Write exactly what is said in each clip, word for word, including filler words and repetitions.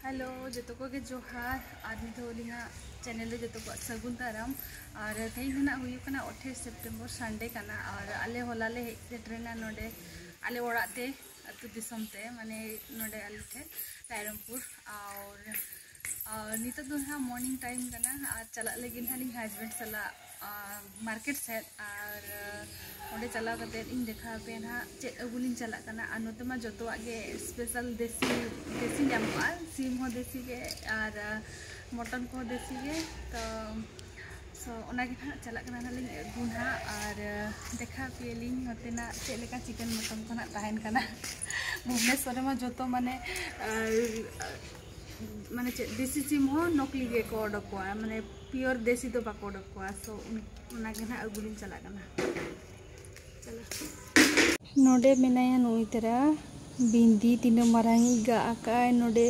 Hello, ᱡᱚᱛᱚ ᱠᱚᱜᱮ ᱡᱚᱦᱟᱨ᱾ ᱟᱨ ᱢᱤᱫ ᱫᱷᱟᱣ ᱟᱹᱞᱤᱧᱟᱜ ᱪᱮᱱᱮᱞ ᱨᱮ ᱡᱚᱛᱚ ᱠᱚᱣᱟᱜ ᱥᱟᱹᱜᱩᱱ ᱫᱟᱨᱟᱢ᱾ ᱟᱨ ᱛᱮᱦᱮᱧ ᱫᱚ ᱱᱟᱜ ᱦᱩᱭᱩᱜ ᱠᱟᱱᱟ ᱟᱴᱷᱟᱥ ᱥᱮᱯᱴᱮᱢᱵᱚᱨ, ᱥᱟᱱᱰᱮ ᱠᱟᱱᱟ᱾ ᱟᱨ ᱟᱞᱮ ᱦᱚᱞᱟ ᱞᱮ ᱦᱮᱡ ᱥᱮᱴᱮᱨᱮᱱᱟ ᱱᱚᱰᱮ ᱟᱞᱮ ᱚᱲᱟᱜ ᱛᱮ, ᱟᱹᱛᱩ ᱫᱤᱥᱚᱢ ᱛᱮ, ᱢᱟᱱᱮ ᱱᱚᱰᱮ ᱟᱞᱮ ᱴᱷᱮᱱ ᱨᱟᱭᱨᱚᱝᱯᱩᱨ᱾ ᱟᱨ ᱟᱨ ᱱᱤᱛᱚᱜ ᱫᱚ ᱱᱟᱦᱟᱜ ᱢᱚᱨᱱᱤᱝ ᱴᱟᱭᱤᱢ ᱠᱟᱱᱟ ᱟᱨ ᱪᱟᱞᱟᱜ ᱞᱟᱹᱜᱤᱫ ᱱᱟᱦᱟᱜ ᱞᱤᱧ ᱦᱟᱡᱵᱮᱱᱰ ᱥᱟᱞᱟᱜ ᱢᱟᱨᱠᱮᱴ ᱥᱮᱫ᱾ ᱟᱨ ᱚᱸᱰᱮ ᱪᱟᱞᱟᱣ ᱠᱟᱛᱮᱫ ᱤᱧ ᱫᱮᱠᱷᱟᱣ ᱟᱯᱮᱭᱟ ᱱᱟᱦᱟᱜ ᱪᱮᱫ ᱟᱹᱜᱩ ᱞᱤᱧ ᱪᱟᱞᱟᱜ ᱠᱟᱱᱟ᱾ ᱟᱨ ᱱᱚᱛᱮ ᱢᱟ ᱡᱚᱛᱚᱣᱟᱜ ᱜᱮ ᱥᱯᱮᱥᱟᱞ ᱫᱮᱥᱤ, ᱫᱮᱥᱤ ᱧᱟᱢᱚᱜᱼᱟ, ᱥᱤᱢ ᱦᱚᱸ ᱫᱮᱥᱤ ᱜᱮ ᱟᱨ ᱢᱚᱴᱚᱱ ᱠᱚᱦᱚᱸ ᱫᱮᱥᱤ ᱜᱮ᱾ ᱛᱚ ᱥᱳ ᱚᱱᱟᱜᱮ ᱱᱟᱦᱟᱜ ᱪᱟᱞᱟᱜ ᱠᱟᱱᱟ ᱱᱟᱦᱟᱜ ᱞᱤᱧ ᱟᱹᱜᱩ ᱱᱟᱦᱟᱜ ᱟᱨ ᱫᱮᱠᱷᱟᱣ ᱟᱯᱮᱭᱟᱞᱤᱧ ᱱᱚᱛᱮᱱᱟᱜ ᱪᱮᱫ ᱞᱮᱠᱟ ᱪᱤᱠᱮᱱ ᱢᱚᱴᱚᱱ ᱠᱚ ᱱᱟᱦᱟᱜ ᱛᱟᱦᱮᱱ ᱠᱟᱱᱟ᱾ ᱵᱷᱩᱵᱽᱱᱮᱥᱚᱨ ᱨᱮᱢᱟ ᱡᱚᱛᱚ ᱢᱟᱱᱮ ᱟᱨ ᱢᱟᱱᱮ ᱪᱮᱫ ᱫᱮᱥᱤ ᱥᱤᱢ ᱦᱚᱸ ᱱᱚᱠᱞᱤ ᱜᱮᱠᱚ ᱚᱰᱚᱠ ᱠᱚᱣᱟ, ᱢᱟᱱᱮ ᱯᱤᱭᱳᱨ ᱫᱮᱥᱤ ᱫᱚ ᱵᱟᱠᱚ ᱚᱰᱚᱠ ᱠᱚᱣᱟ᱾ ᱥᱳ ᱚᱱᱟᱜᱮ ᱱᱟᱦᱟᱜ ᱟᱹᱜᱩ ᱞᱤᱧ ᱪᱟᱞᱟᱜ ᱠᱟᱱᱟ᱾ ᱪᱚᱞᱚ᱾ ᱱᱚᱰᱮ ᱢᱮᱱᱟᱭᱟ ᱱᱩᱭ ᱛᱟᱨᱟ ᱵᱤᱱᱫᱤ, ᱛᱤᱱᱟᱹᱜ ᱢᱟᱨᱟᱝ ᱤᱡ ᱜᱟᱜ ᱟᱠᱟᱫᱼᱟᱭ᱾ ᱱᱚᱰᱮ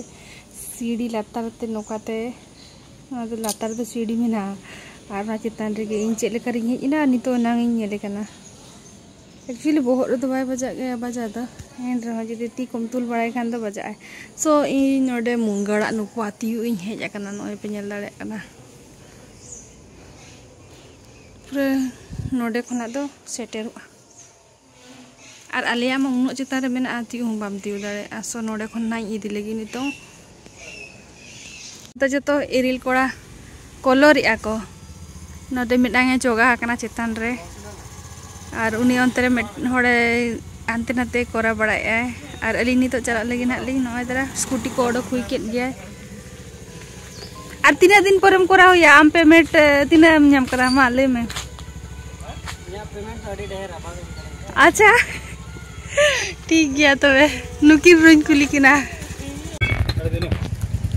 ᱥᱤᱲᱤ ᱞᱟᱛᱟᱨ ᱛᱮ ᱱᱚᱝᱠᱟᱛᱮ, ᱚᱱᱟ ᱫᱚ ᱞᱟᱛᱟᱨ ᱨᱮᱫᱚ ᱥᱤᱲᱤ ᱢᱮᱱᱟᱜᱼᱟ ᱟᱨ ᱚᱱᱟ ᱪᱮᱛᱟᱱ ᱨᱮᱜᱮ ᱤᱧ ᱪᱮᱫ ᱞᱮᱠᱟ ᱨᱤᱧ ᱦᱮᱡ ᱮᱱᱟ, ᱱᱤᱛᱚᱜ ᱮᱱᱟᱝ ᱤᱧ ᱧᱮᱞᱮ ᱠᱟᱱᱟ᱾ ᱮᱠᱪᱩᱭᱮᱞᱤ ᱵᱚᱦᱚᱜ ᱨᱮᱫᱚ ᱵᱟᱭ ᱵᱟᱡᱟᱜ ᱜᱮᱭᱟ, ᱵᱟᱡᱟᱣ ᱫᱚ, ᱮᱱ ᱨᱮᱦᱚᱸ ᱡᱩᱫᱤ ᱛᱤ ᱠᱚᱢ ᱛᱩᱞ ᱵᱟᱲᱟᱭ ᱠᱷᱟᱱ ᱫᱚ ᱵᱟᱡᱟᱜᱼᱟᱭ᱾ ᱥᱳ ᱤᱧ ᱱᱚᱰᱮ ᱢᱩᱱᱜᱟᱹ ᱟᱲᱟᱜ ᱱᱩᱠᱩ ᱟᱹᱛᱤᱭᱩᱜ ᱤᱧ ᱦᱮᱡ ᱟᱠᱟᱱᱟ, ᱱᱚᱜᱼᱚᱭ ᱯᱮ ᱧᱮᱞ ᱫᱟᱲᱮᱭᱟᱜ ᱠᱟᱱᱟ᱾ ᱯᱩᱨᱟᱹ ᱱᱚᱰᱮ ᱠᱷᱚᱱᱟᱜ ᱫᱚ ᱥᱮᱴᱮᱨᱚᱜᱼᱟ᱾ ᱟᱨ ᱟᱞᱮᱭᱟᱜ ᱢᱟ ᱩᱱᱟᱹᱜ ᱪᱮᱛᱟᱱ ᱨᱮ ᱢᱮᱱᱟᱜᱼᱟ, ᱛᱤᱭᱩᱜ ᱦᱚᱸ ᱵᱟᱢ ᱛᱤᱭᱩᱜ ᱫᱟᱲᱮᱭᱟᱜᱼᱟ᱾ ᱥᱳ ᱱᱚᱰᱮ ᱠᱷᱚᱱ ᱱᱟᱜ ᱤᱧ ᱤᱫᱤ ᱞᱟᱹᱜᱤᱫ ᱱᱤᱛᱚᱝ᱾ ᱱᱤᱛᱚᱜ ᱡᱚᱛᱚ ᱤᱨᱤᱞ ᱠᱚᱲᱟ ᱠᱚᱞᱚᱨᱮᱜᱼᱟ ᱠᱚ᱾ ᱱᱚᱛᱮ ᱢᱤᱫᱴᱟᱝ ᱮ ᱪᱚᱜᱟ ᱟᱠᱟᱱᱟ ᱪᱮᱛᱟᱱ ᱨᱮ, ᱟᱨ ᱩᱱᱤ ᱚᱱᱛᱮ ᱨᱮ ᱢᱤᱫ ᱦᱚᱲᱮ ᱦᱟᱱᱛᱮ ᱱᱟᱛᱮ ᱠᱚᱨᱟᱣ ᱵᱟᱲᱟᱭᱮᱫᱼᱟᱭ᱾ ᱟᱨ ᱟᱹᱞᱤᱧ ᱱᱤᱛᱚᱜ ᱪᱟᱞᱟᱜ ᱞᱟᱹᱜᱤᱫ ᱱᱟᱜ ᱞᱤᱧ, ᱱᱚᱜᱼᱚᱭ ᱫᱟᱨᱟ ᱥᱠᱩᱴᱤ ᱠᱚ ᱚᱰᱚᱠ ᱦᱩᱭ ᱠᱮᱫ ᱜᱮᱭᱟᱭ᱾ ᱟᱨ ᱛᱤᱱᱟᱹᱜ ᱫᱤᱱ ᱯᱚᱨᱮᱢ ᱠᱚᱨᱟᱣ ᱦᱩᱭᱟ ᱟᱢ? ᱯᱮᱢᱮᱱᱴ, ᱮ, ᱛᱤᱱᱟᱹᱜ ᱮᱢ ᱧᱟᱢ ᱠᱟᱫᱟ? ᱢᱟ ᱞᱟᱹᱭ ᱢᱮ᱾ ᱤᱧᱟᱹᱜ ᱯᱮᱢᱮᱱᱴ ᱫᱚ ᱟᱹᱰᱤ ᱰᱷᱮᱨ ᱟᱯᱟᱛᱚᱛᱚ᱾ ᱟᱪᱪᱷᱟ, ᱴᱷᱤᱠ ᱜᱮᱭᱟ ᱛᱚᱵᱮ, ᱱᱩᱠᱤᱱ ᱨᱩᱧ ᱠᱩᱞᱤ ᱠᱤᱱᱟ᱾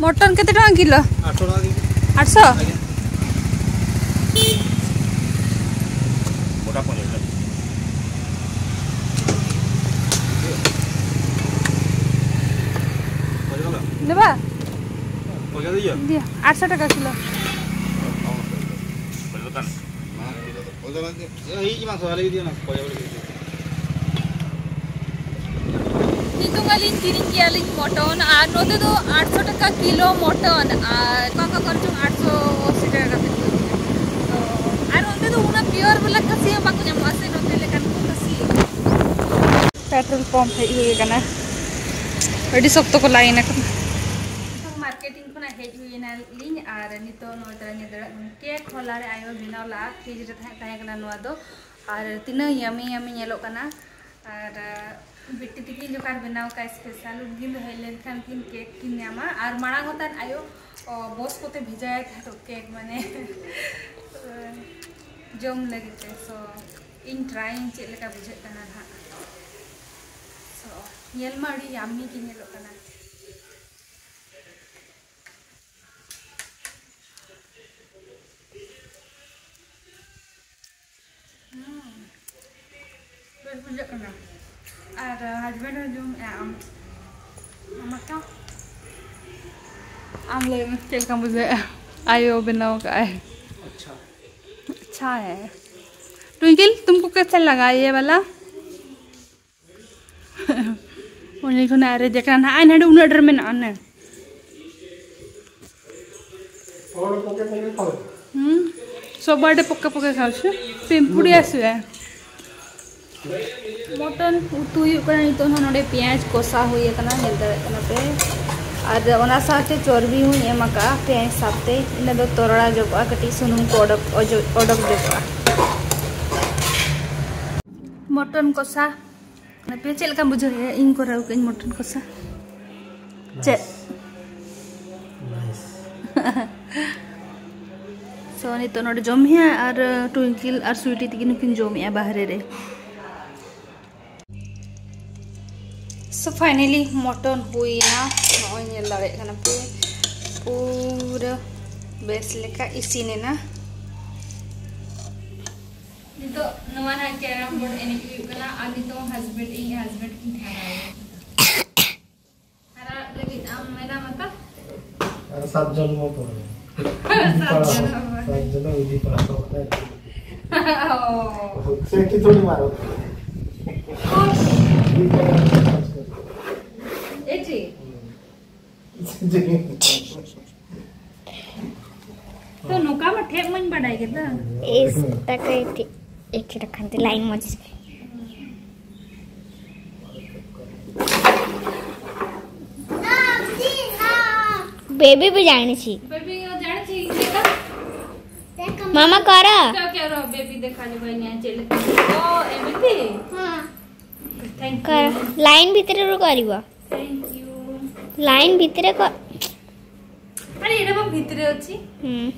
ᱢᱚᱴᱚᱱ ᱠᱟᱛᱮ ᱴᱟᱠᱟ ᱠᱤᱞᱳ? ᱟᱴᱥᱚ ᱴᱟᱠᱟ ᱠᱤᱞᱳ᱾ ᱟᱴᱥᱚ? ᱟᱜᱮ᱾ ᱜᱚᱴᱟ ᱯᱚᱧᱪᱟᱥ ᱴᱟᱠᱟ᱾ ᱯᱚᱧᱪᱟᱥ ᱴᱟᱠᱟ? ᱱᱮᱵᱟ? ᱯᱚᱧᱪᱟᱥ ᱴᱟᱠᱟ? ᱫᱤᱭᱟ, ᱟᱴᱥᱚ ᱴᱟᱠᱟ ᱠᱤᱞᱳ᱾ ᱱᱤᱛᱚᱝ ᱟᱹᱞᱤᱧ ᱠᱤᱨᱤᱧ ᱜᱮᱭᱟᱞᱤᱧ ᱢᱚᱴᱚᱱ, ᱟᱨ ᱱᱚᱛᱮ ᱫᱚ ᱟᱴᱥᱚ ᱴᱟᱠᱟ ᱠᱤᱞᱳ ᱢᱚᱴᱚᱱ, ᱟᱨ ᱚᱠᱟ ᱚᱠᱟ ᱠᱚᱨᱮ ᱪᱚᱝ ᱟᱴᱥᱚ ᱟᱥᱤ ᱴᱟᱠᱟ ᱠᱟᱛᱮ ᱠᱚ ᱤᱫᱤᱭᱟ᱾ ᱛᱚ ᱟᱨ ᱚᱱᱛᱮ ᱫᱚ ᱚᱱᱟ ᱯᱤᱭᱳᱨ ᱵᱟᱞᱟ ᱠᱷᱟᱹᱥᱤ ᱦᱚᱸ ᱵᱟᱠᱚ ᱧᱟᱢᱚᱜᱼᱟ ᱥᱮ ᱱᱚᱛᱮ ᱞᱮᱠᱟᱱ ᱠᱚ ᱠᱷᱟᱹᱥᱤ᱾ ᱯᱮᱴᱨᱳᱞ ᱯᱟᱢᱯ ᱦᱮᱡ ᱦᱩᱭ ᱟᱠᱟᱱᱟ, ᱟᱹᱰᱤ ᱥᱚᱠᱛᱚ ᱠᱚ ᱞᱟᱭᱤᱱ ᱟᱠᱟᱱᱟ᱾ ᱱᱤᱛᱚᱝ ᱢᱟᱨᱠᱮᱴᱤᱝ ᱠᱷᱚᱱᱟᱜ ᱦᱮᱡ ᱦᱩᱭ ᱮᱱᱟᱞᱤᱧ, ᱟᱨ ᱱᱤᱛᱚᱜ ᱱᱚᱜᱼᱚᱭ ᱛᱟᱨᱟ ᱧᱮᱞ ᱫᱟᱲᱮᱭᱟᱜ ᱠᱟᱱᱟ, ᱠᱮᱠ ᱦᱚᱞᱟ ᱨᱮ ᱟᱭᱳ ᱵᱮᱱᱟᱣ ᱞᱟᱜᱼᱟ, ᱯᱷᱨᱤᱡᱽ ᱨᱮ ᱛᱟᱦᱮᱸ, ᱛᱟᱦᱮᱸ ᱠᱟᱱᱟ ᱱᱚᱣᱟ ᱫᱚ, ᱟᱨ ᱛᱤᱱᱟᱹᱜ ᱭᱟᱢᱤ ᱭᱟᱢᱤ ᱧᱮᱞᱚᱜ ᱠᱟᱱᱟ᱾ ᱟᱨ ᱵᱤᱴᱤ ᱛᱤᱠᱤᱱ ᱡᱚᱠᱷᱚᱱ ᱵᱮᱱᱟᱣ ᱠᱟᱜ ᱥᱯᱮᱥᱟᱞ, ᱩᱱᱠᱤᱱ ᱫᱚ ᱦᱮᱡ ᱞᱮᱱᱠᱷᱟᱱ ᱠᱤᱱ ᱠᱮᱠ ᱠᱤᱱ ᱧᱟᱢᱟ᱾ ᱟᱨ ᱢᱟᱲᱟᱝ ᱦᱚᱸ ᱛᱟᱦᱮᱱ ᱟᱭᱳ, ᱚ, ᱵᱚᱥ ᱠᱚᱛᱮ ᱵᱷᱮᱡᱟᱭ ᱛᱟᱦᱮᱸᱫ ᱠᱮᱠ, ᱢᱟᱱᱮ ᱡᱚᱢ ᱞᱟᱹᱜᱤᱫ ᱛᱮ᱾ ᱥᱳ ᱤᱧ ᱴᱨᱟᱭᱤᱧ ᱪᱮᱫ ᱞᱮᱠᱟ ᱵᱩᱡᱷᱟᱹᱜ ᱠᱟᱱᱟ ᱱᱟᱦᱟᱜ᱾ ᱥᱳ ᱧᱮᱞ ᱢᱟ ᱟᱹᱰᱤ ᱭᱟᱢᱤ ᱜᱮ ᱧᱮᱞᱚᱜ ᱠᱟᱱᱟ᱾ ᱦᱩᱸ᱾ ᱵᱮᱥ ᱵᱩᱡᱷᱟᱹᱜ ᱠᱟᱱᱟ᱾ ᱟᱨ ᱦᱟᱡᱵᱮᱱᱰ ᱦᱚᱸ ᱡᱚᱢᱮᱜᱼᱟ᱾ ᱟᱢ, ᱟᱢ ᱢᱟᱛᱚ, ᱟᱢ ᱞᱟᱹᱭ ᱢᱮ, ᱪᱮᱫ ᱞᱮᱠᱟᱢ ᱵᱩᱡᱷᱟᱹᱣᱮᱜᱼᱟ? ᱟᱭᱳ ᱵᱮᱱᱟᱣ ᱠᱟᱜᱼᱟᱭ᱾ ᱟᱪᱪᱷᱟ᱾ ᱟᱪᱪᱷᱟ ᱦᱮᱸ᱾ ᱴᱩᱭᱝᱠᱤᱞ, ᱛᱩᱢᱠᱳ ᱠᱮᱥᱟ ᱞᱟᱜᱟ ᱭᱮ ᱣᱟᱞᱟ? ᱩᱱᱤ ᱠᱷᱚᱱᱟᱜ ᱟᱨᱮᱡ ᱟᱠᱟᱱᱟ ᱱᱟᱦᱟᱜ, ᱱᱟᱰᱮ ᱩᱱᱟᱹᱜ ᱰᱷᱮᱨ ᱢᱮᱱᱟᱜᱼᱟ᱾ ᱚᱱᱮ ᱦᱩᱸ, ᱥᱚᱵᱟᱰᱮ ᱯᱚᱠᱮ ᱯᱚᱠᱮ ᱠᱷᱟᱣᱥᱮ, ᱯᱤᱢᱯᱩᱲᱤ ᱟᱥᱮ᱾ ᱢᱚᱴᱚᱱ ᱩᱛᱩ ᱦᱩᱭᱩᱜ ᱠᱟᱱᱟ ᱱᱤᱛᱚᱜ ᱦᱚᱸ᱾ ᱱᱚᱰᱮ ᱯᱮᱸᱭᱟᱡᱽ ᱠᱚᱥᱟ ᱦᱩᱭ ᱟᱠᱟᱱᱟ, ᱧᱮᱞ ᱫᱟᱲᱮᱭᱟᱜ ᱠᱟᱱᱟ ᱯᱮ᱾ ᱟᱨ ᱚᱱᱟ ᱥᱟᱶᱛᱮ ᱪᱚᱨᱵᱤ ᱦᱚᱸᱧ ᱮᱢ ᱟᱠᱟᱜᱼᱟ ᱯᱮᱸᱭᱟᱡᱽ ᱥᱟᱶᱛᱮ, ᱤᱱᱟᱹ ᱫᱚ ᱛᱚᱨᱲᱟ ᱡᱚᱜᱚᱜᱼᱟ, ᱠᱟᱹᱴᱤᱡ ᱥᱩᱱᱩᱢ ᱠᱚ ᱚᱰᱚᱠ, ᱚᱡᱚᱜ, ᱚᱰᱚᱠ ᱡᱚᱜᱚᱜᱼᱟ᱾ ᱢᱚᱴᱚᱱ ᱠᱚᱥᱟ᱾ ᱟᱯᱮ ᱪᱮᱫ ᱞᱮᱠᱟᱢ ᱵᱩᱡᱷᱟᱹᱣᱮᱫᱼᱟ? ᱤᱧ ᱠᱚᱨᱟᱣ ᱠᱟᱜ ᱟᱹᱧ ᱢᱚᱴᱚᱱ ᱠᱚᱥᱟ᱾ ᱪᱮᱫ? ᱥᱳ ᱱᱤᱛᱚᱜ ᱱᱚᱰᱮ ᱡᱚᱢ ᱦᱩᱭᱩᱜᱼᱟ, ᱟᱨ ᱴᱩᱭᱤᱝᱠᱤᱞ ᱟᱨ ᱥᱩᱭᱴᱤ ᱛᱤᱠᱤᱱ ᱦᱚᱸᱠᱤᱱ ᱡᱚᱢᱮᱜᱼᱟ ᱵᱟᱦᱨᱮ ᱨᱮ᱾ ᱥᱳ ᱯᱷᱟᱭᱱᱟᱞᱤ ᱢᱚᱴᱚᱱ ᱦᱩᱭᱮᱱᱟ, ᱱᱚᱜᱼᱚᱭ ᱧᱮᱞ ᱫᱟᱲᱮᱭᱟᱜ ᱠᱟᱱᱟ ᱯᱮ, ᱯᱩᱨᱟᱹ ᱵᱮᱥ ᱞᱮᱠᱟ ᱤᱥᱤᱱ ᱮᱱᱟ᱾ ᱱᱤᱛᱚᱜ ᱱᱚᱣᱟ ᱱᱟᱜ ᱠᱮᱨᱟᱢ ᱵᱳᱨᱰ ᱮᱱᱮᱡ ᱦᱩᱭᱩᱜ ᱠᱟᱱᱟ, ᱟᱨ ᱱᱤᱛᱚᱜ ᱦᱟᱡᱵᱮᱱᱰ, ᱤᱧ ᱦᱟᱡᱵᱮᱱᱰ ᱠᱤᱱ ᱦᱟᱨᱟ ᱮᱱᱟ᱾ ᱦᱟᱨᱟᱜ ᱞᱟᱹᱜᱤᱫ ᱟᱢ ᱢᱮᱱᱟᱢ ᱟᱛᱟ? ᱟᱨ ᱥᱟᱛ ᱡᱚᱱᱢᱚ ᱯᱚᱨᱮ᱾ ᱥᱟᱛ ᱡᱚᱱᱢᱚ ᱯᱚᱨᱮ᱾ ᱥᱟᱛ ᱡᱚᱱᱢᱚ ᱤᱫᱤ ᱯᱟᱲᱟ ᱛᱚ ᱢᱟᱱᱮ᱾ ᱚ᱾ ᱥᱮ ᱠᱤ ᱛᱷᱚᱲᱤ ᱢᱟᱨᱚ᱾ ᱤᱫᱤ ᱯᱟᱲᱟ᱾ ᱛᱚ ᱱᱚᱝᱠᱟ ᱢᱟ ᱴᱷᱮᱡ ᱢᱟᱧ ᱵᱟᱰᱟᱭ ᱜᱮᱫᱟ᱾ ᱤᱥ, ᱛᱟᱠᱟᱭ ᱛᱤ, ᱮᱠ ᱨᱟᱠᱷᱟᱱ ᱛᱮ line ᱢᱚᱡᱽ ᱥᱮ᱾ बेबी भी जाने छी। बेबी यो जाने छी, देखा? मामा करा। क्या, क्या रहो, बेबी देखा ले भाई, यहाँ चले। ओ, एमती? हाँ। Thank कर, you। Line भीतर रो करिबा। Thank you। Line भीतर को। अरे, एटा बा भीतर अछि। हम्म।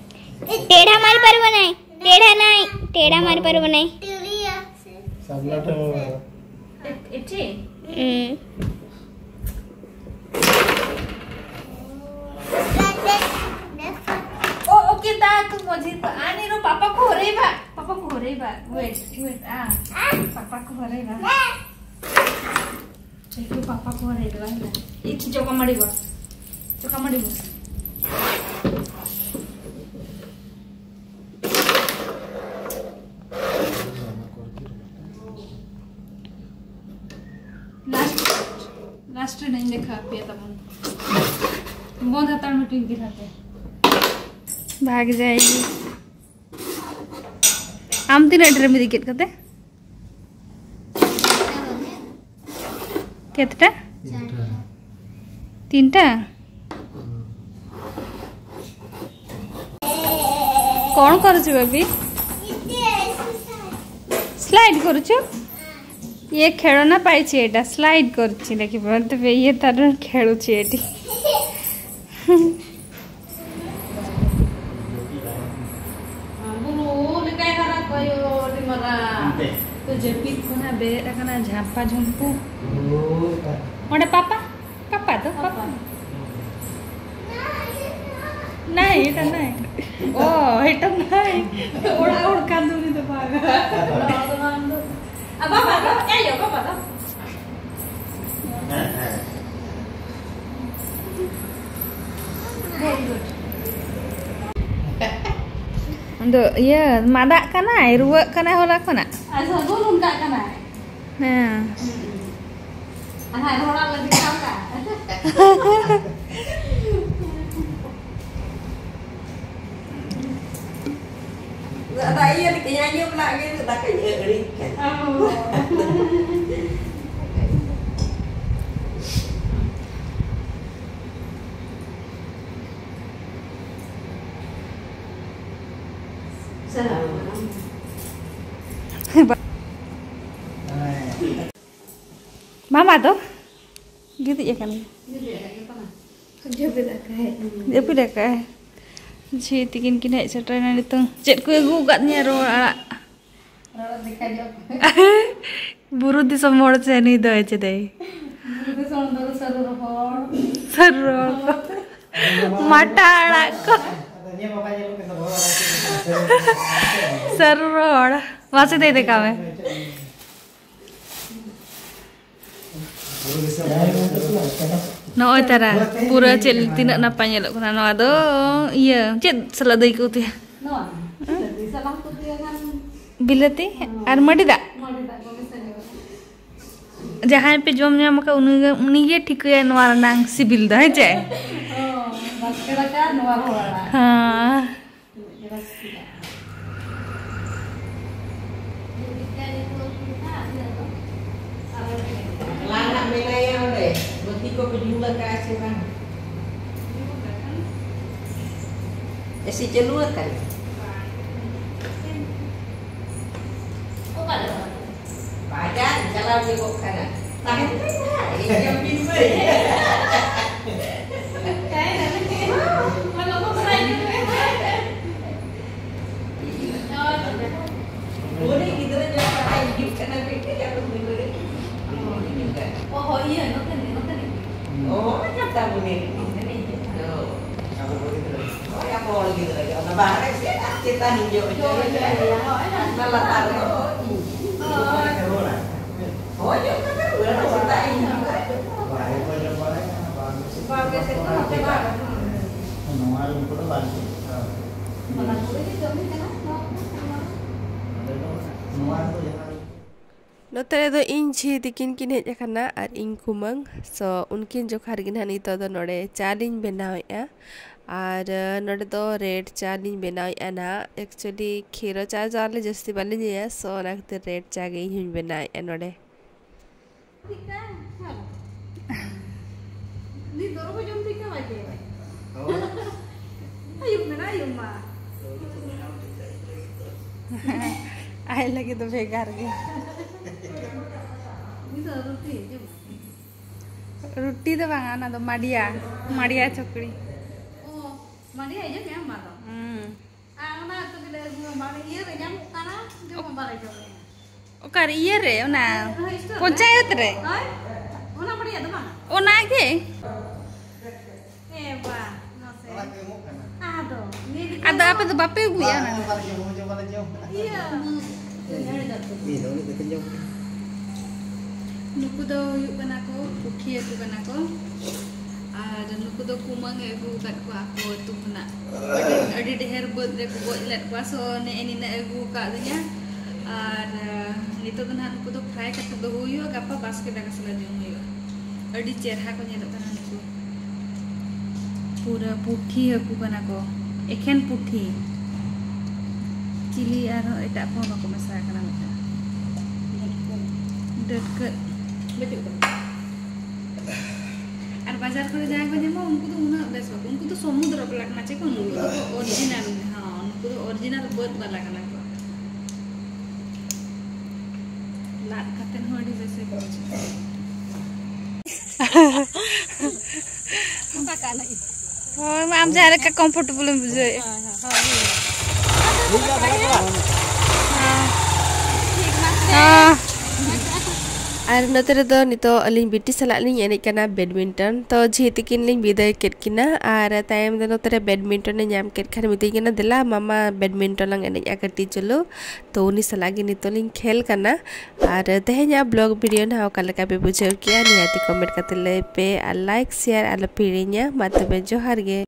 टेढ़ा मारी पारबो नाही। टेढ़ा नाही, टेढ़ा मारी पारबो नाही। सबला तो ए-, एठी? हम्म। ओ, ओके, ता तू मझी तो आनी रो, पापा को हो रही बा, पापा को हो रही बा। Wait, wait, आ, पापा को हो रही बा। चल, तू पापा को हो रही बा, ना। इच चौका मारी बा, चौका मारी बा। लास्ट, लास्ट नहीं देखा पिया तब। बहुत हतार में ट्विंकिल आते। भाग जाएगी। आम तीन ड्रेम दिखे कते? केतटा? तीनटा। कौन करुछु बेबी? स्लाइड करुछु। ये खेलना पाइछि, एटा स्लाइड करुछि। देखिबो, तेबे ये तार खेलुछि एटी। ᱵᱩᱨᱩ ᱞᱮᱠᱟᱭ ᱦᱟᱨᱟ ᱠᱚᱭᱚ, ᱟᱹᱰᱤ ᱢᱟᱨᱟᱝ᱾ ᱚᱱᱛᱮ᱾ ᱛᱚ ᱡᱟᱹᱯᱤᱫ ᱠᱷᱚᱱᱟᱜ ᱵᱮᱨᱮᱫ ᱟᱠᱟᱱᱟ, ᱡᱷᱟᱢᱯᱟ ᱡᱷᱩᱢᱯᱩ᱾ ᱚ᱾ ᱚᱸᱰᱮ ᱯᱟᱯᱟ, ᱯᱟᱯᱟ ᱫᱚ, ᱯᱟᱯᱟ᱾ ᱯᱟᱯᱟ᱾ ᱱᱟᱭ, ᱮᱴᱟ ᱱᱟᱭ᱾ ᱚ, ᱮᱴᱟ ᱱᱟᱭ᱾ ᱚᱲᱟᱜ ᱦᱚᱲ ᱠᱟᱱ ᱫᱚ ᱩᱱᱤ ᱫᱚ ᱵᱟᱝ᱾ ᱚᱲᱟᱜ ᱦᱚᱲ ᱫᱚ ᱵᱟᱝ ᱫᱚ᱾ ᱟᱨ ᱵᱟᱵᱟ ᱫᱚ? ᱮ ᱭᱳ, ᱵᱟᱵᱟ ᱫᱚ? ᱟᱫᱚ ᱤᱭᱟᱹ, ᱢᱟᱫᱟᱜ ᱠᱟᱱᱟᱭ, ᱨᱩᱣᱟᱹᱜ ᱠᱟᱱᱟᱭ ᱦᱚᱞᱟ ᱠᱷᱚᱱᱟᱜ᱾ ᱟᱨ ᱥᱟᱹᱜᱩᱱ ᱚᱱᱠᱟᱜ ᱠᱟᱱᱟᱭ᱾ ᱦᱮᱸ᱾ ᱦᱩᱸ᱾ ᱟᱨ ᱦᱟᱸᱜ ᱨᱚᱲᱟᱜ ᱞᱟᱹᱜᱤᱫ ᱥᱟᱶᱛᱟ᱾ ᱟᱫᱚ ᱤᱭᱟᱹ ᱞᱮᱠᱟᱧ ᱟᱸᱡᱚᱢ ᱞᱟᱜ ᱜᱮ, ᱫᱟᱠᱟᱧ ᱟᱹᱲᱤᱡ ᱠᱟᱱᱟ᱾ ᱢᱟᱢᱟ ᱫᱚ ᱜᱤᱛᱤᱡ ᱟᱠᱟᱱ ᱜᱮᱭᱟ᱾ ᱡᱟᱹᱯᱤᱫ ᱟᱠᱟᱫ᱾ ᱡᱟᱹᱯᱤᱫ ᱟᱠᱟᱫ᱾ ᱡᱷᱤ ᱛᱤᱠᱤᱱ ᱠᱤᱱ ᱦᱮᱡ ᱥᱮᱴᱮᱨᱮᱱᱟ ᱱᱤᱛᱚᱝ᱾ ᱪᱮᱫ ᱠᱚ ᱟᱹᱜᱩ ᱟᱠᱟᱫ ᱛᱤᱧᱟ? ᱨᱚᱦᱚᱲ ᱟᱲᱟᱜ᱾ ᱨᱚᱦᱚᱲ ᱫᱮᱠᱷᱟ ᱧᱚᱜ ᱯᱮ᱾ ᱵᱩᱨᱩ ᱫᱤᱥᱚᱢ ᱦᱚᱲ ᱥᱮ ᱱᱩᱭ ᱫᱚ ᱦᱮᱸ ᱪᱮ ᱫᱟᱹᱭ? ᱵᱩᱨᱩ ᱫᱤᱥᱚᱢ ᱫᱚ ᱥᱟᱹᱨᱩ ᱨᱚᱦᱚᱲ᱾ ᱥᱟᱹᱨᱩ ᱨᱚᱦᱚᱲ ᱠᱚ᱾ ᱢᱟᱴᱷᱟ ᱟᱲᱟᱜ ᱠᱚ᱾ ᱥᱟᱹᱨᱩ ᱨᱚᱦᱚᱲ᱾ ᱢᱟᱥᱮ ᱫᱟᱹᱭ ᱫᱮᱠᱷᱟᱣ ᱢᱮ᱾ ᱱᱚᱜᱼᱚᱭ ᱛᱟᱨᱟ, ᱯᱩᱨᱟᱹ ᱪᱮᱫ ᱛᱤᱱᱟᱹᱜ ᱱᱟᱯᱟᱭ ᱧᱮᱞᱚᱜ ᱠᱟᱱᱟ᱾ ᱱᱚᱣᱟ ᱫᱚ ᱤᱭᱟᱹ, ᱪᱮᱫ ᱥᱟᱞᱟᱜ ᱫᱟᱹᱭ ᱠᱚ ᱩᱛᱩᱭᱟ? ᱱᱚᱣᱟ ᱵᱤᱞᱟᱹᱛᱤ ᱥᱟᱞᱟᱜ ᱠᱚ ᱩᱛᱩᱭᱟ ᱠᱷᱟᱱ᱾ ᱵᱤᱞᱟᱹᱛᱤ ᱟᱨ ᱢᱟᱹᱰᱤ ᱫᱟᱜ? ᱢᱟᱹᱰᱤ ᱫᱟᱜ ᱠᱚ ᱢᱮᱥᱟ ᱧᱚᱜᱚᱜᱼᱟ᱾ ᱡᱟᱦᱟᱸᱭ ᱯᱮ ᱡᱚᱢ ᱧᱟᱢ ᱟᱠᱟᱫ, ᱩᱱᱤ ᱜᱮ, ᱩᱱᱤ ᱜᱮ ᱴᱷᱤᱠᱟᱹᱭᱟ ᱱᱚᱣᱟ ᱨᱮᱱᱟᱝ ᱥᱤᱵᱤᱞ ᱫᱚ, ᱦᱮᱸ ᱪᱮ? ᱦᱚᱸ, ᱵᱟᱥᱠᱮ ᱫᱟᱠᱟ, ᱱᱚᱣᱟ ᱨᱚᱦᱚᱲ ᱟᱲᱟᱜ᱾ ᱦᱮᱸ᱾ ᱞᱟᱝ ᱦᱟᱸᱜ ᱢᱮᱱᱟᱭᱟ ᱚᱸᱰᱮ, ᱵᱟᱹᱛᱤ ᱠᱚᱯᱮ ᱡᱩᱞ ᱟᱠᱟᱫᱼᱟ ᱥᱮ ᱵᱟᱝ? ᱮᱥᱤ ᱪᱟᱹᱞᱩ ᱟᱠᱟᱱᱟ? ᱵᱟᱡᱟᱨ ᱪᱟᱞᱟᱣ ᱧᱚᱜᱚᱜ ᱠᱟᱱᱟ᱾ ᱛᱟᱦᱮᱱ ᱯᱮ ᱱᱟᱦᱟᱜ, ᱤᱧ ᱡᱟᱹᱯᱤᱫ ᱢᱟᱹᱧ᱾ ᱩᱱᱤ ᱜᱤᱫᱽᱨᱟᱹ ᱡᱚᱠᱷᱚᱱ ᱦᱤᱡᱩᱜ ᱠᱟᱱᱟ, ᱵᱤᱴᱤ ᱡᱟᱹᱯᱤᱫ ᱢᱟᱹᱧ᱾ ᱚ, ᱦᱳᱭ, ᱤᱭᱟᱹ, ᱱᱚᱛᱮ ᱱᱤᱡ, ᱱᱚᱛᱮ ᱱᱤᱡ᱾ ᱚ, ᱠᱟᱛᱷᱟ ᱵᱩᱱᱤ᱾ ᱦᱳᱭ, ᱟᱵᱚ ᱦᱚᱲ ᱜᱤᱫᱽᱨᱟᱹ ᱜᱮ᱾ ᱚᱱᱟ ᱵᱟᱦᱨᱮ ᱥᱮᱫ ᱟᱨ ᱪᱮᱛᱟᱱ ᱤᱧ ᱡᱚᱜ ᱦᱚᱪᱚᱭᱮᱭᱟ᱾ ᱦᱳᱭ, ᱦᱳᱭ, ᱦᱳᱭ᱾ ᱚᱱᱟ ᱞᱟᱛᱟᱨ ᱫᱚ ᱤᱧ᱾ ᱦᱳᱭ᱾ ᱦᱳᱭ, ᱡᱚᱢ ᱠᱟᱛᱮ ᱨᱩᱣᱟᱹᱲ ᱥᱮᱛᱟᱜ ᱤᱧ ᱦᱤᱡᱩᱜᱼᱟ᱾ ᱵᱟᱦᱨᱮ ᱥᱮᱫ ᱫᱚ ᱱᱚᱛᱮ ᱵᱟᱝ᱾ ᱱᱚᱣᱟ ᱨᱩᱢ ᱠᱚᱫᱚ ᱵᱟᱝ ᱪᱮᱫ᱾ ᱚᱱᱟ ᱠᱚᱜᱮ ᱡᱚᱢ ᱠᱟᱱᱟ, ᱱᱚᱣᱟ ᱠᱚ᱾ ᱱᱚᱣᱟ ᱠᱚ ᱡᱟᱦᱟᱸ ᱱᱚᱛᱮ ᱨᱮᱫᱚ ᱤᱧ ᱡᱷᱤ ᱛᱤᱠᱤᱱ ᱠᱤᱱ ᱦᱮᱡ ᱟᱠᱟᱱᱟ ᱟᱨ ᱤᱧ ᱠᱩᱢᱟᱹᱝ᱾ So, ᱩᱱᱠᱤᱱ ᱡᱚᱠᱷᱟ ᱨᱮᱜᱮ ᱱᱟᱦᱟᱜ ᱱᱤᱛᱚᱜ ᱫᱚ ᱱᱚᱰᱮ ᱪᱟ ᱞᱤᱧ ᱵᱮᱱᱟᱣᱮᱫᱼᱟ᱾ ᱟᱨ, ᱟᱸ, ᱱᱚᱰᱮ ᱫᱚ red ᱪᱟ ᱞᱤᱧ ᱵᱮᱱᱟᱣᱮᱫᱼᱟ ᱱᱟᱦᱟᱜ᱾ Actually, ᱠᱷᱤᱨᱚ ᱪᱟ ᱫᱚ ᱟᱞᱮ ᱡᱟᱹᱥᱛᱤ ᱵᱟᱞᱮ ᱧᱩᱭᱟ, so ᱚᱱᱟ ᱠᱷᱟᱹᱛᱤᱨ red ᱪᱟ ᱜᱮ ᱤᱧ ᱦᱚᱧ ᱵᱮᱱᱟᱣᱮᱫᱼᱟ ᱱᱚᱰᱮ᱾ ᱟᱡ ᱞᱟᱹᱜᱤᱫ ᱫᱚ ᱵᱷᱮᱜᱟᱨ ᱜᱮ᱾ ᱨᱩᱴᱤ ᱫᱚ ᱵᱟᱝᱟ, ᱚᱱᱟ ᱫᱚ ᱢᱟᱰᱤᱭᱟ, ᱢᱟᱰᱤᱭᱟ ᱪᱚᱠᱲᱤ᱾ ᱦᱩᱸ᱾ ᱚᱠᱟᱨᱮ ᱤᱭᱟᱹ ᱨᱮ, ᱚᱱᱟ ᱯᱚᱧᱪᱟᱭᱮᱛ ᱨᱮ? ᱚᱱᱟᱜᱮ᱾ ᱟᱫᱚ ᱟᱯᱮ ᱫᱚ ᱵᱟᱯᱮ ᱟᱹᱜᱩᱭᱟ ᱚᱱᱟ? ᱱᱩᱠᱩ ᱫᱚ ᱦᱩᱭᱩᱜ ᱠᱟᱱᱟ ᱠᱚ ᱯᱩᱴᱷᱤ ᱦᱟᱹᱠᱩ ᱠᱟᱱᱟ ᱠᱚ᱾ ᱟᱨ ᱱᱩᱠᱩ ᱫᱚ ᱠᱩᱢᱟᱹᱝ ᱮ ᱟᱹᱜᱩ ᱟᱠᱟᱫ ᱠᱚᱣᱟ ᱟᱠᱚ ᱟᱹᱛᱩ ᱠᱷᱚᱱᱟᱜ᱾ ᱟᱹᱰᱤ, ᱟᱹᱰᱤ ᱰᱷᱮᱨ ᱵᱟᱹᱫᱽ ᱨᱮᱠᱚ ᱜᱚᱡ ᱞᱮᱫ ᱠᱚᱣᱟ, so ᱱᱮᱜᱼᱮ ᱱᱤᱱᱟᱹᱜ ᱮ ᱟᱹᱜᱩ ᱟᱠᱟᱫ ᱞᱤᱧᱟ᱾ ᱟᱨ, ᱟᱸ, ᱱᱤᱛᱚᱜ ᱫᱚ ᱱᱟᱦᱟᱜ ᱱᱩᱠᱩ ᱫᱚ fry ᱠᱟᱛᱮ ᱫᱚᱦᱚ ᱦᱩᱭᱩᱜᱼᱟ, ᱜᱟᱯᱟ ᱵᱟᱥᱠᱮ ᱫᱟᱠᱟ ᱥᱟᱞᱟᱜ ᱡᱚᱢ ᱦᱩᱭᱩᱜᱼᱟ᱾ ᱟᱹᱰᱤ ᱪᱮᱨᱦᱟ ᱠᱚ ᱧᱮᱞᱚᱜ ᱠᱟᱱᱟ ᱱᱩᱠᱩ᱾ ᱯᱩᱨᱟᱹ ᱯᱩᱴᱷᱤ ᱦᱟᱹᱠᱩ ᱠᱟᱱᱟ ᱠᱚ, ᱮᱠᱷᱮᱱ ᱯᱩᱴᱷᱤ᱾ ᱪᱤᱞᱤ ᱟᱨᱦᱚᱸ ᱮᱴᱟᱜ ᱠᱚᱦᱚᱸ ᱵᱟᱠᱚ ᱢᱮᱥᱟ ᱟᱠᱟᱱᱟ ᱢᱤᱫᱴᱟᱝ᱾ ᱰᱟᱹᱴᱠᱟᱹ᱾ ᱟᱨ ᱵᱟᱡᱟᱨ ᱠᱚᱨᱮ ᱡᱟᱦᱟᱸᱭ ᱠᱚ ᱧᱟᱢᱚᱜᱼᱟ, ᱩᱱᱠᱩ ᱫᱚ ᱩᱱᱟᱹᱜ ᱵᱮᱥ ᱵᱟᱠᱚ, ᱩᱱᱠᱩ ᱫᱚ ᱥᱚᱢᱩᱫᱨᱚ ᱠᱚ ᱞᱟᱜᱟᱜ ᱠᱟᱱᱟ, ᱪᱮᱫ ᱠᱚ, ᱩᱱᱠᱩ ᱫᱚ original, ᱦᱚᱸ, ᱩᱱᱠᱩ ᱫᱚ original ᱵᱟᱹᱫᱽ ᱵᱟᱞᱟ ᱠᱟᱱᱟ ᱠᱚ᱾ ᱞᱟᱫ ᱠᱟᱛᱮ ᱦᱚᱸ ᱟᱹᱰᱤ ᱵᱮᱥ ᱜᱮ ᱵᱩᱡᱷᱟᱹᱜᱼᱟ᱾ ᱦᱳᱭ, ᱢᱟ ᱟᱢ ᱡᱟᱦᱟᱸ ᱞᱮᱠᱟ comfortable ᱮᱢ ᱵᱩᱡᱷᱟᱹᱣᱮᱫ᱾ ᱦᱮᱸ᱾ ᱟᱨ ᱱᱚᱛᱮ ᱨᱮᱫᱚ ᱱᱤᱛᱚᱜ ᱟᱹᱞᱤᱧ ᱵᱤᱴᱤ ᱥᱟᱞᱟᱜ ᱞᱤᱧ ᱮᱱᱮᱡ ᱠᱟᱱᱟ badminton᱾ ᱛᱚ ᱡᱷᱤ ᱛᱤᱠᱤᱱ ᱞᱤᱧ ᱵᱤᱫᱟᱹᱭ ᱠᱮᱫ ᱠᱤᱱᱟ, ᱟᱨ ᱛᱟᱭᱚᱢ ᱫᱚ ᱱᱚᱛᱮ ᱨᱮ badminton ᱮ ᱧᱟᱢ ᱠᱮᱫ ᱠᱷᱟᱱ ᱢᱤᱛᱟᱹᱧ ᱠᱟᱱᱟ, "ᱫᱮᱞᱟ ᱢᱟᱢᱟ, badminton ᱞᱟᱝ ᱮᱱᱮᱡᱼᱟ ᱠᱟᱹᱴᱤᱡ ᱪᱚᱞᱚ᱾" ᱛᱚ ᱩᱱᱤ ᱥᱟᱞᱟᱜ ᱜᱮ ᱱᱤᱛᱚᱜ ᱞᱤᱧ ᱠᱷᱮᱞ ᱠᱟᱱᱟ᱾ ᱟᱨ ᱛᱮᱦᱮᱧᱟᱜ vlog video ᱱᱟᱦᱟᱜ ᱚᱠᱟ ᱞᱮᱠᱟ ᱯᱮ ᱵᱩᱡᱷᱟᱹᱣ ᱠᱮᱜᱼᱟ, ᱱᱤᱦᱟᱹᱛᱤ comment ᱠᱟᱛᱮ ᱞᱟᱹᱭ ᱯᱮ, ᱟᱨ like share ᱟᱞᱚ ᱯᱮ ᱦᱤᱲᱤᱧᱟ᱾ ᱢᱟ ᱛᱚᱵᱮ, ᱡᱚᱦᱟᱨ ᱜᱮ᱾